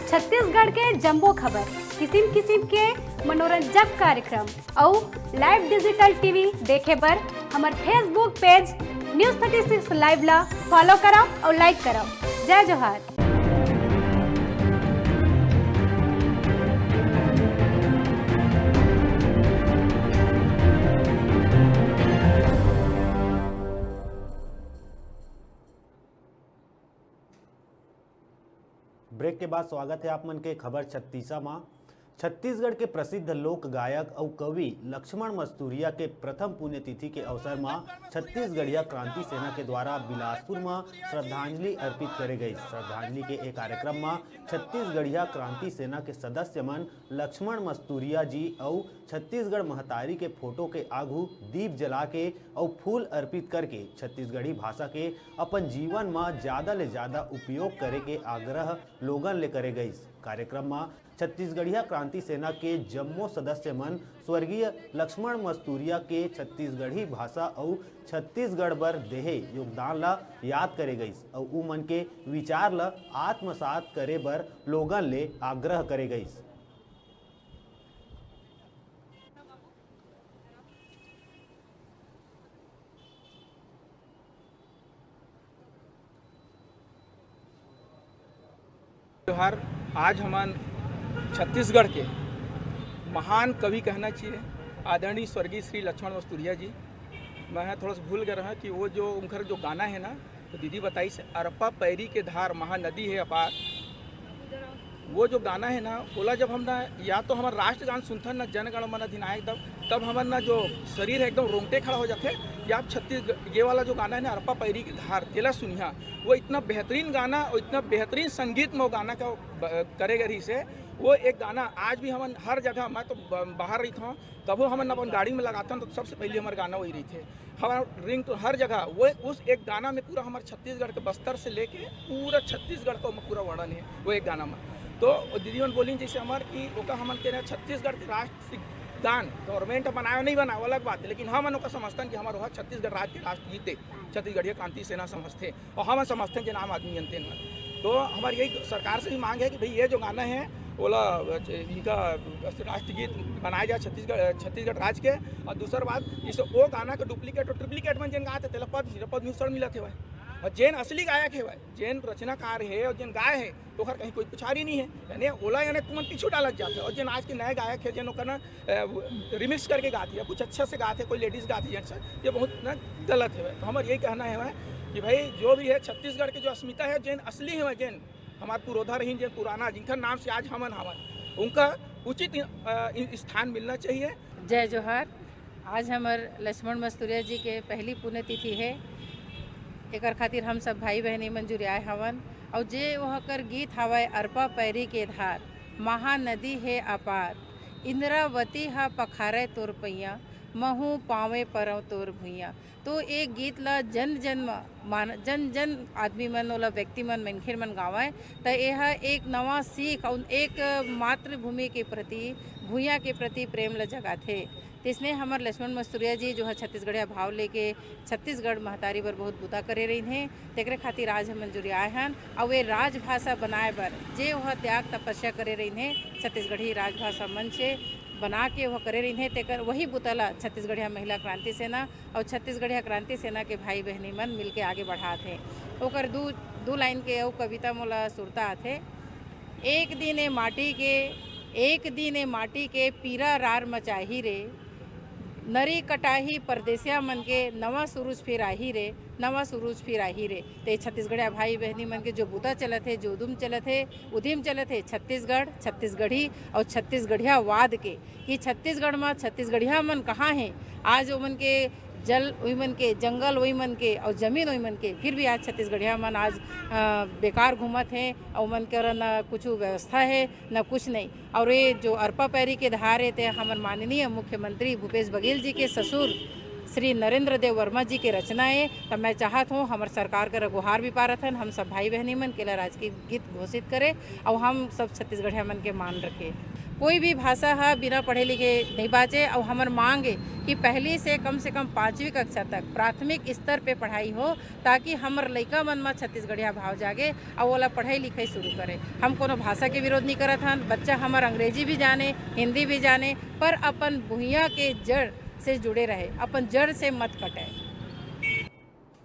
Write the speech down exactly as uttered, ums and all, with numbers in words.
छत्तीसगढ़ के जम्मो खबर, किसिम किसिम के मनोरंजक कार्यक्रम अउ live digital T V देखे बर हमर Facebook page News thirty six live ला follow करव अउ like करव। जय जोहार। Break के बाद स्वागत हे आप मन के खबर छत्तीसा मा। छत्तीसगढ़ के प्रसिद्ध लोक गायक अउ कवि लक्ष्मण मस्तुरिया के प्रथम पुण्यतिथि के अवसर मा छत्तीसगढ़िया क्रांति सेना के द्वारा बिलासपुर मा श्रद्धांजलि अर्पित करे गई। श्रद्धांजलि के ए कार्यक्रम मा छत्तीसगढ़िया क्रांति सेना के सदस्य मन लक्ष्मण मस्तुरिया जी अउ छत्तीसगढ़ महतारी के फोटो के आगू दीप जला के अउ फूल अर्पित करके छत्तीसगढ़ी भाषा के अपन जीवन म ज्यादा ले ज्यादा उपयोग करे के आग्रह लोगन ले करे गइस। कार्यक्रम म छत्तीसगढ़िया क्रांति सेना के जम्मो सदस्य मन स्वर्गीय लक्ष्मण मस्तुरिया के छत्तीसगढ़ी भाषा अउ छत्तीसगढ़ बर देहे योगदान ल याद करे गइस अउ उमन के विचार ल आत्मसात करे बर लोगन ले आग्रह करे गइस। जोहार। आज हमन छत्तीसगढ़ के महान कवि कहना चाहिए, आदरणीय स्वर्गीय श्री लक्ष्मण मस्तुरिया जी। मैं थोड़ा सा भूल गया रहा कि वो जो उनकर जो गाना है ना, तो दीदी बताइस, "अरपा पैरी के धार, महानदी है अपार।" वो जो गाना है ना, ओला जब हम ना, या तो हमर राष्ट्रगान सुनथन ना, जन गण मन अधिनायक, तब, तब हमर ना जो शरीर है एकदम रोंगटे खड़ा हो जाथे। या आप छत्तीसगढ़, ये वाला जो गाना है ना, "अरपा पैरी के धार", तेला सुनिहा। वो इतना बेहतरीन गाना और इतना बेहतरीन संगीत में वो गाना का ब-, करे गए रहिस हे। वो एक गाना आज भी हमन हर जगह, मैं तो ब-, बाहर रहिथौं, कभो हमन अपन गाड़ी में लगाथन तो सबसे पहले हमर गाना वही रहिथे। हमारा रिंग तो हर जगह वो, उस एक गाना में पूरा हमारे छत्तीसगढ़ के बस्तर से लेके पूरा छत्तीसगढ़ का ओमा पूरा वर्णन है वो एक गाना में। तो वो दीदी मन बोलिन जैसे हमार कि ओका हमन के ना छत्तीसगढ़ के राष्ट्रगान गवर्नमेंट बनाया नहीं बनाया, वो अलग बात है, लेकिन हमन ओका समझथन कि हमार वहाँ छत्तीसगढ़ राज्य के राष्ट्रगीत है, छत्तीसगढ़िया क्रांति सेना समझथे। और हम समझते हैं जिन आम आदमी जनते हैं। तो हमारी यही सरकार से भी मांग है कि भाई, ये जो गाना है, ओला, इनका राष्ट्रगीत बनाया जाए छत्तीसगढ़, छत्तीसगढ़ राज्य के। और दूसर बात, इस वो गाना का डुप्लीकेट और ट्रिप्लीकेट मन जिन गाते, तेला पद्म, पद्म भूषण मिलत हेवय। और जेन असली गायक हेवय, जेन रचनाकार है और जेन गाय है, तो ओकर कहीं कोई पुछारी नहीं है। यानी ओला, यानी तुमन पीछू डालत जाते। और जेन आज के नए गायक है, जेन ओकर ना, अ, रिमिक्स करके गाती है, कुछ अच्छा से गाते, कोई लेडीज गाती है, जेंट्स, ये बहुत ना गलत है। तो हमार यही कहना है कि भाई, जो भी है, छत्तीसगढ़ के जो अस्मिता है, जेन असली है, जेन हमार पुरोधा रहीन, जेन पुराना, जिनका नाम से आज हमन हवन, उनका उचित, अ, स्थान मिलना चाहिए। जय जोहार। आज हमर लक्ष्मण मस्तुरिया जी के पहली पुण्यतिथि है। एकर खातिर हम सब भाई बहनी मन जुरियाए हवन। अउ जे वहकर गीत हवय, "अरपा पैरी के धार, महानदी हे अपार, इंद्रावती ह पखारय तोर पैया, महू पावे परव तोर भुइया।" तो ए गीत ल जन जन म मान, जन जन आदमी मन, ओला व्यक्ति मन, मनखे मन गावय, त एह एक नवा सीख अउ एक मातृभूमि के प्रति, भुइयां के प्रति प्रेम ल जगाथे। तइसने हमर लक्ष्मण मस्तुरिया जी, जो ह छत्तीसगढ़िया भाव लेके छत्तीसगढ़ महतारी बर बहुत बुता करे रहिन हे, तेकरे खातिर आज हमन जुरियाए हन। अउ ए राजभाषा बनाए बर जे ओह त्याग तपस्या करे रहिन हे, छत्तीसगढ़ी राजभाषा मंच बना के ओह करे रहिन हे, तेकर वही बुता ल छत्तीसगढ़िया महिला क्रांति सेना अउ छत्तीसगढ़िया क्रांति सेना के भाई बहनी मन मिलके आगे बढ़ात हे। ओकर दू, दू लाइन के अउ कविता मोला सुरता आथे। एक दिन ए माटी के, एक दिन ए माटी के पीरा रार मचाही रे, नरी कटाही परदेसिया मन के, नवा सुरुज फिर आही रे, नवा सुरुज फिर आही रे। ते छत्तीसगढ़िया भाई बहनी मन के जो बुता चलत हे, जो उदुम चलत हे, उदिम चलत हे, छत्तीसगढ़, छत्तीसगढ़ी अउ छत्तीसगढ़ियावाद के, कि छत्तीसगढ़ म छत्तीसगढ़िया मन कहाँ हे। आज ओमन के जल ओई मन के, जंगल ओई मन के अउ जमीन ओई मन के, फिर भी आज छत्तीसगढ़िया मन आज, अ, बेकार घूमत हे अउ ओमन के न कुछ व्यवस्था हे, न कुछ नहीं। अउ ये जो अरपा पैरी के धार हे, ते हमर माननीय मुख्यमंत्री भूपेश बघेल जी के ससुर श्री नरेंद्र देव वर्मा जी के रचना हे। त मैं चाहत हूँ, हमर सरकार कर गुहार भी पारत हन, हम सब भाई बहनी मन के ला राजकीय गीत घोषित करे अउ हम सब छत्तीसगढ़िया मन के मान रखे। कोई भी भाषा ह बिना पढ़े लिखे नहीं बाँचे। अउ हमर मांग हे कि पहली से कम से कम पाँचवीं कक्षा तक प्राथमिक स्तर पे पढ़ाई हो, ताकि हमर लइका मन म छत्तीसगढ़िया भाव जागे अउ ओला पढ़ाई लिखाई शुरू करे। हम कोनो भाषा के विरोध नहीं करत हन। बच्चा हमर अंग्रेजी भी जाने, हिंदी भी जाने, पर अपन भुइयां के जड़ से जुड़े रहे, अपन जड़ से मत कटे।